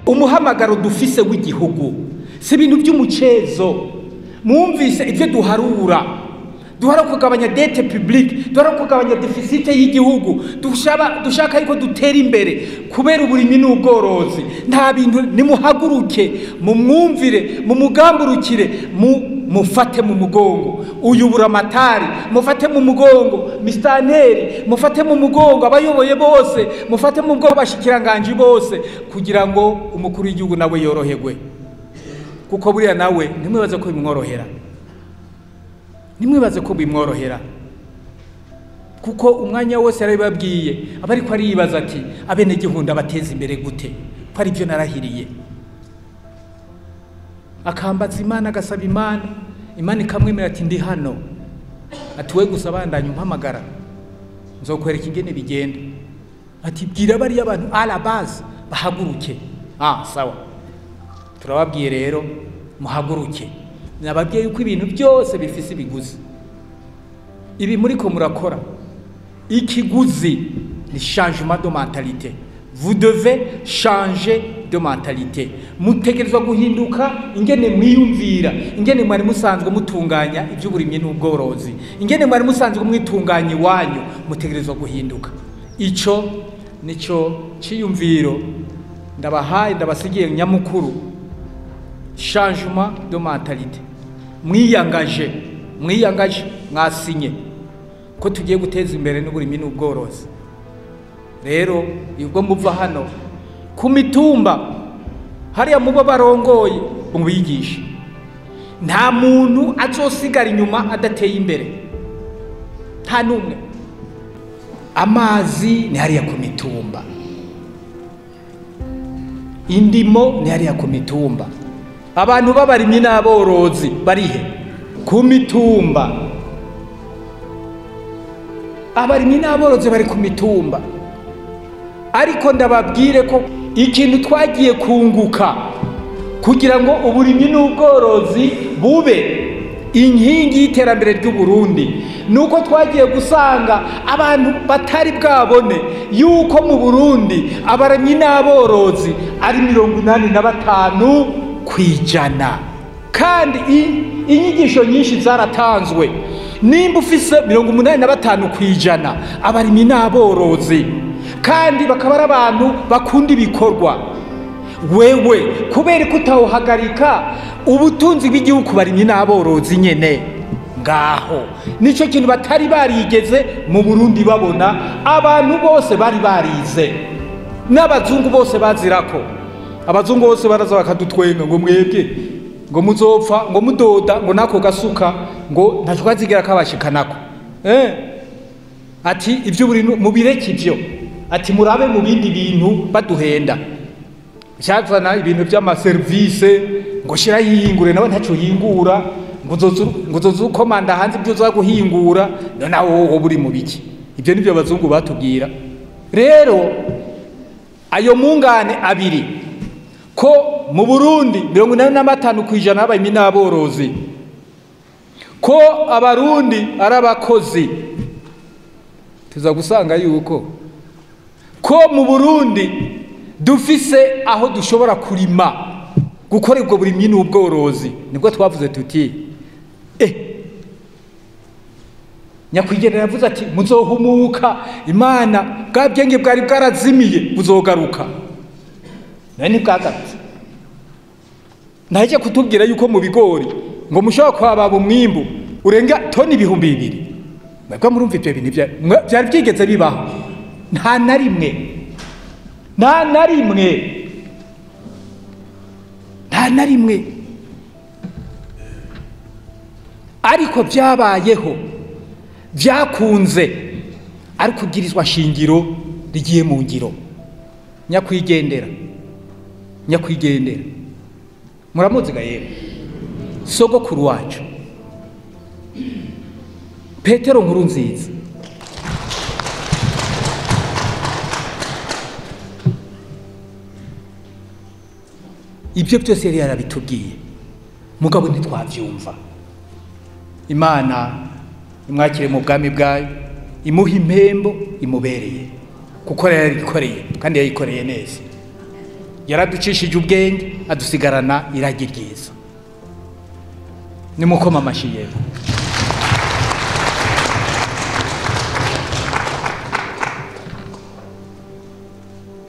Umuhamagaro dufise w'igihugu si ibintu by'umucezo. Mwumvise ibyo duharura, duhara kugabanya dette publique, duhara kugabanya déficit y'igihugu, dushaka yuko dutera imbere kubera uburimyi n'ubworozi. Nta bintu, nimuhaguruke, mumwumvire, mumugamburukire, mufate mu mugongo uyu buramatari, mufate mu mugongo mistaneri, mufate mu mugongo abayoboye bose, mufate mu mugongo abashikiranganji bose, kugira ngo umukuru w'igihugu nawe yoroherwe. Kuko buriya nawe ntimwibaze ko bimworohera, nimwibaze ko bimworohera, kuko umwanya wose yarabibabwiye aba ariko aribaza ati abenegihugu ndabateza imbere gute, ko ari byo narahiriye. Akambaza Imana, agasaba Imana, Imana ikamwemera ati ndi hano, ati we gusa bandanya umpamagara nzokwereka ingene bigenda. Ati bwira bariya abantu à la base bahaguruke. Sawa, turababwiye rero muhaguruke. Nababwiye yuko ibintu byose bifise ibiguzi. Ibi muriko murakora, ikiguzi ni changement de mentalité. Vous devez changer de mentalité. Mutegerezwa guhinduka ingene mwiyumvira, ingene mwari musanzwe mutunganya iby'uburimyi n'ubworozi, ingene mwari musanzwe mwitunganya iwanyu, mutegerezwa guhinduka. Ico nico ciyumviro ndabahaye, ndabasigiye nyamukuru, changement de mentalité. Mwiyangaje, mwiyangaje, mwasinye ko tugiye guteza imbere n'uburimyi n'ubworozi. Rero ubwo muva hano ku mitumba hariya mubo barongoye mubigishe, nta muntu azosigara inyuma adateye imbere, nta numwe. Amazi ni hariya ku mitumba, indimo ni hariya ku mitumba, abantu b'abarimyi n'aborozi barihe ku mitumba, abarimyi n'aborozi bari ku mitumba. Ariko ndababwire ko ikintu twagiye kunguka kugira ngo uburimyi n'ubworozi bube inkingi y'iterambere ry'u Burundi, nuko twagiye gusanga abantu batari bwabone yuko mu Burundi abarimyi n'aborozi ari 85%. Kandi inyigisho nyinshi zaratanzwe. Nimba ufise 85% abarimyi n'aborozi, kandi bakaba ari abantu bakunda ibikorwa, wewe kubera ko utawuhagarika ubutunzi bw'igihugu barimyi n'aborozi nyene ngaho. Nico kintu batari barigeze mu Burundi babona. Abantu bose bari barize, n'abazungu bose bazirako. Abazungu bose baraza bakadutwenga ngo mwebwe ngo muzopfa ngo mudoda ngo nako gasuka ngo ntacyo kazigira kabashikanako. Ati ibyo buri mubireke ibyo, ati murabe mu bindi bintu baduhenda. Cyazana ibintu by'amaservice ngo shira yihingure, nawe ntaco yingura, ngo uzoza ukomanda hanze ibyo uza guhingura, nawe wowe buri mu biki. Ibyo nibyo abazungu batubwira. Rero ayo mungane abiri ko mu Burundi 85% abarimyi n'aborozi, ko abarundi ari abakozi, tuza gusanga yuko ko mu Burundi dufise aho dushobora kurima, gukora ubwo burimyi n'ubworozi. Nibwo twavuze tuti nyakwigendera yavuze ati muzohumuka, Imana bwa bwenge bwari bwarazimiye buzogaruka. None ntibwagarutse. Ntaje kutubwira yuko mu bigori ngo mushobora kwababa umwimbu urenga toni 2000. Mwebwe murumva ibyo bintu byari byigeze bibaho? Nta na rimwe, nta na rimwe, nta na rimwe. Ariko byabayeho, byakunze, ariko ubwirizwa shingiro rigiye mu ngiro. Nyakwigendera, nyakwigendera muramuzi ga yemwe, sogokuru wacu Petero Nkurunziza. Ibyo byose yari yarabitubwiye, mugabo ntitwavyumva. Imana imwakire mu bwami bwayo, imuha impembo imubereye, kuko yarikoreye kandi yayikoreye neza. Yaraducishije ubwenge, adusigarana iragi ryiza. Nimukoma amashi yego.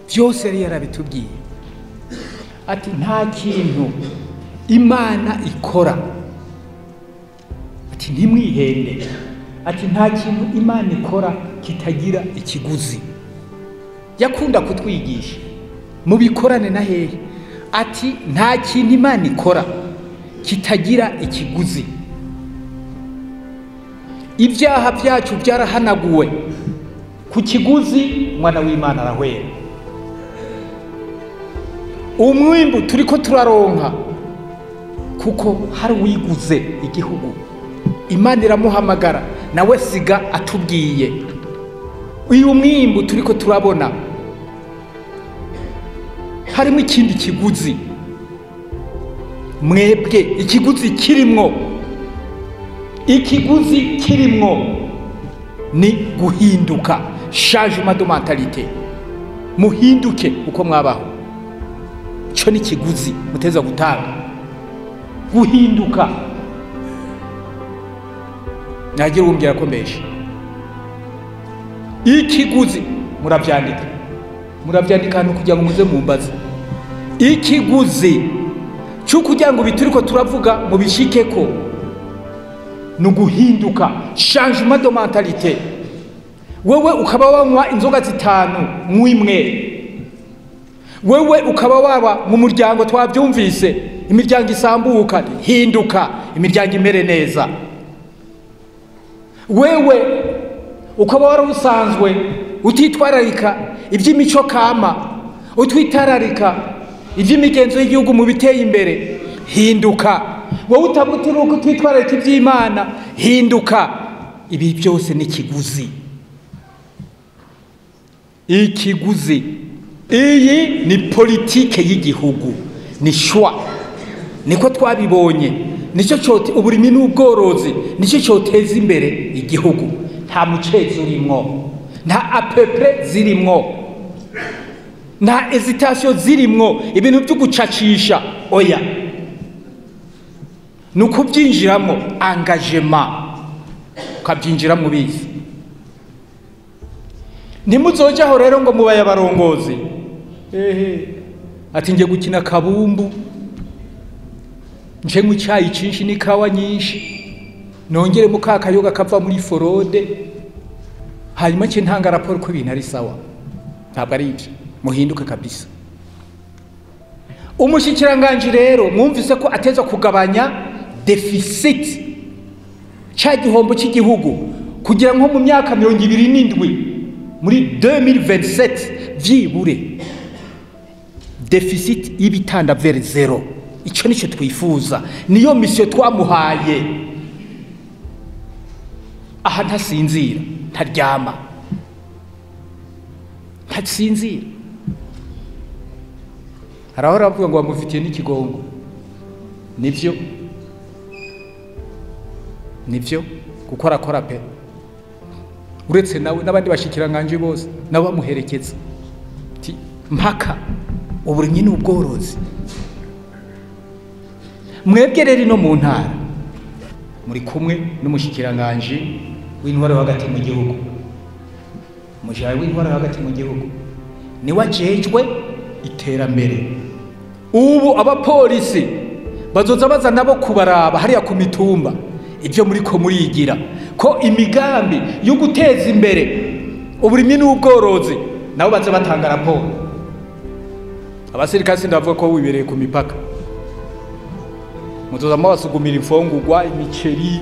Byose yari yarabitubwiye. Ati nta kintu Imana ikora, ati ntimwihende, ati nta kintu Imana ikora kitagira ikiguzi. Yakunda kutwigisha mubikorane na hehe, ati nta kintu Imana ikora kitagira ikiguzi. Ibyaha byacu byarahanaguwe ku kiguzi, mwana w'Imana arahwera. Umwimbu turiko turaronka kuko hari wiguze igihugu, Imana iramuhamagara nawe siga atubwiye. Uyu mwimbu turiko turabona harimo ikindi kiguzi, mwebwe ikiguzi kirimwo, ikiguzi kirimwo ni guhinduka, changement de mentalité. Muhinduke uko mwabaho, cyo ni kiguzi muteza gutanga, guhinduka. Nagira umbwira ko mbeshe ikiguzi, murabyandika, murabyandika hano kugira ngo muze mumbaze. Ikiguzi cyo kugira ngo bituriko turavuga mubishike ko ni guhinduka, changement de mentalité. Wewe ukaba wanywa inzoga zitanu mwimwe, wewe ukaba waba mu muryango twabyumvise, imiryango isambuka, hinduka, imiryango imere neza. Wewe ukaba wari usanzwe utitwararika iby'imico kama, utwitararika iby'imigenzo y'igihugu mu biteye imbere, hinduka. Wowe utabutiruka utitwararika iby'Imana, hinduka. Ibi byose ni kiguzi, ikiguzi. Iyi ni politike y'igihugu, ni shwa, niko twabibonye, nicyo cyote uburimi n'ubworozi, nicyo cyoteza imbere igihugu. Nta mucezi urimwo, nta apepe zirimwo, nta hesitation zirimwo, ibintu byo gucacisha oya, nuko byinjiramo engagement, ukabyinjiramo bizi. Ntimuzojaho rero ngo mubaye abarongozi, ehe, ati ngiye gukina kabumbu, nje nk'icyayi cyinshi n'ikawa nyinshi, nongere mukakayoga kava muri forode, hanyuma cye ntanga raporo ko ibintu ari sawa. Ntabwo ari ibyo, muhinduke kabisa. Umushikiranganje rero mwumvise ko ateza kugabanya deficit, cya gihombo cy'igihugu, kugira nko mu myaka 27 muri 2027 vyibure deficit y'ibitanda vers zero. Icyo nicyo twifuza, niyo mission twamuhaye. Aha ntasinzira, ntaryama, ntasinzira. Harahora avuga ngo bamufitiye n'ikigongo. Nivyo, nivyo, kuko arakora pe. Uretse nawe n'abandi bashikiranganje bose nabo bamuherekeza mpaka uburimyi n'ubworozi. Mwebwe rero no mu ntara muri kumwe n'umushikiranganje w'intwaro hagati mu gihugu, umushikiranganje w'intwaro hagati mu gihugu ni wajejwe iterambere. Ubu abapolisi bazoza baza nabo kubaraba hariya ku mitumba ibyo muri ko murigira, ko imigambi yo guteza imbere uburimyi n'ubworozi nabo baza batanga raporo. Abasirikare ndavuga ko wibereye ku mipaka, muzoza mubasugumira imfungurwa, imiceri,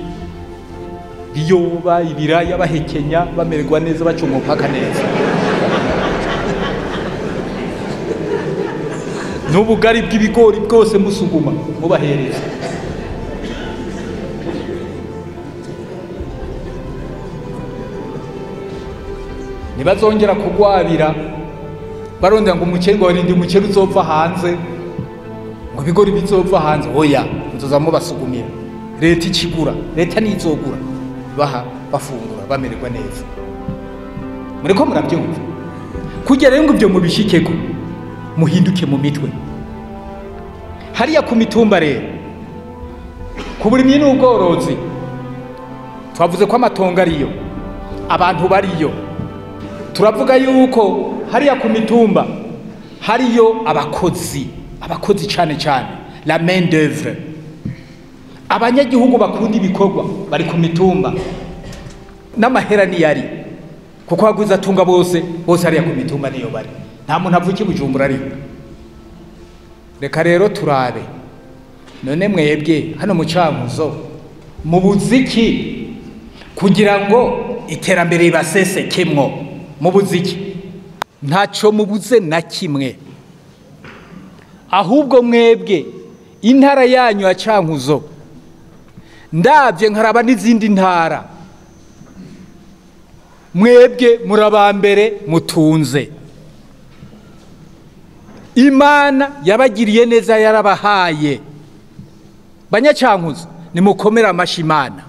biyoba, ibiraya, bahekenya bamererwa neza, baca umupaka neza, n'ubugari bw'ibigori bwose musuguma mubahereza. Ntibazongera kugwabira barondera ngo umuceri, ngo barinde umuceri uzova hanze, ngo ibigori bizova hanze. Oya, muzoza mubasugumira, leta ikigura, leta nizogura, baha bafungura bamererwa neza. Muriko murabyumva? Kugira rero ngo ibyo mubishikeko, Muhinduke mu mitwe. Hariya ku mitumba rero, ku burimyi n'ubworozi, twavuze ko amatongo ariyo, abantu bariyo. Turavuga yuko hariya ku mitumba hariyo abakozi, abakozi cane cane la main d'œuvre. Abanyagihugu bakunda ibikorwa bari ku mitumba, n'amahera niyari, kuko abagwiza atunga bose bose hariya ku mitumba niyo bari. Nta muntu avuka i Bujumbura ariyo. Reka rero turabe none mwebwe hano mu Cankuzo mubuziki kugira ngo iterambere ribasesekemwo? Mubuziki ntaco mubuze na kimwe. Ahubwo mwebwe intara yanyu ya Cankuzo, ndabye nkaraba n'izindi ntara, mwebwe murabambere mutunze. Imana yabagiriye neza, yarabahaye. Banyacankuzo, nimukomere amashi Imana.